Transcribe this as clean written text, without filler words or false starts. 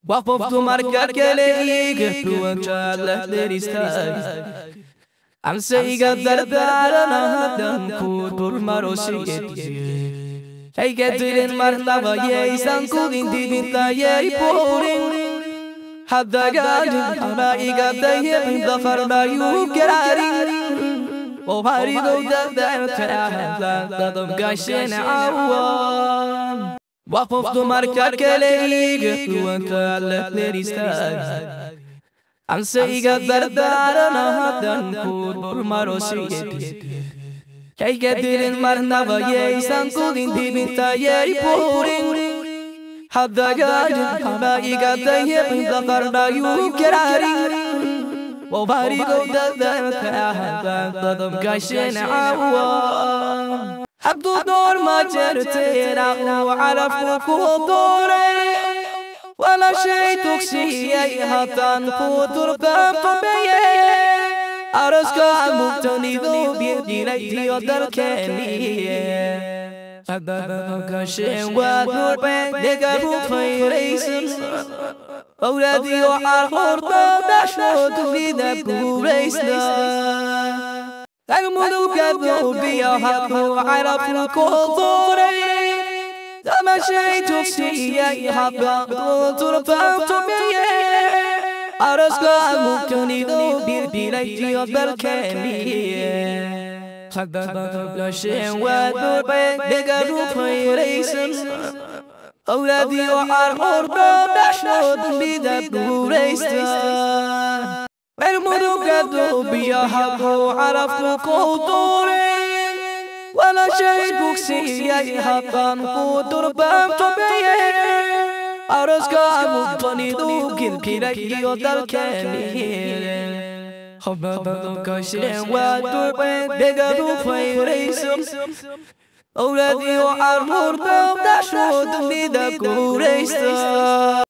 Waa qof dumarka kale iiga duwan jecla. Amse iga dardaaran haddan ku dulmaro sigeed. Hayga dilin marnaba, yaysan kudin dibintayay burin haddagaajin ama iga dayicin dafarmayuu garaarin oo dadabgashin cawa. Waa qof dumarka kale iiga duwan jecla. Amse iga dardaaran haddan ku dulmaro sigeed. Hayga dilin marnaba, yaysan kudin dibintayay burin haddagaajin ama iga dayicin dafarmayuu garaarin oo dadabgashin cawa. Hadduu door ma jirteena uu calafku ku dooray wala shay tugsiyay haddaan ku durbaantumeye araska mugtanidu bidilaytiyo dalkeeniye hadadakasheen waa durbe dhigagu fayraysan awlaadiyo carruurta dhasho dunida guulaysna. Galmudugga duubiyo hadduu calafku ku dooray damashay tugsiyay haddaan ku durbaantumeye araska mugtanidu bilbilaytiyo dalkeeniye hadadakasheen waa durbe dhigagu fayraysan awlaadiyo carruurta dhasho dunida guulaysta. Galmudugga duubiyo hadduu calafku ku dooray wala shay bugsiiyay haddaan ku durbaantumeye araska mugtanidu gilgilayo dalkeeniye hadadakasheen waa durbe dhigagu fayraysan awlaadiyo carruurta dhasho dunida guulaysta.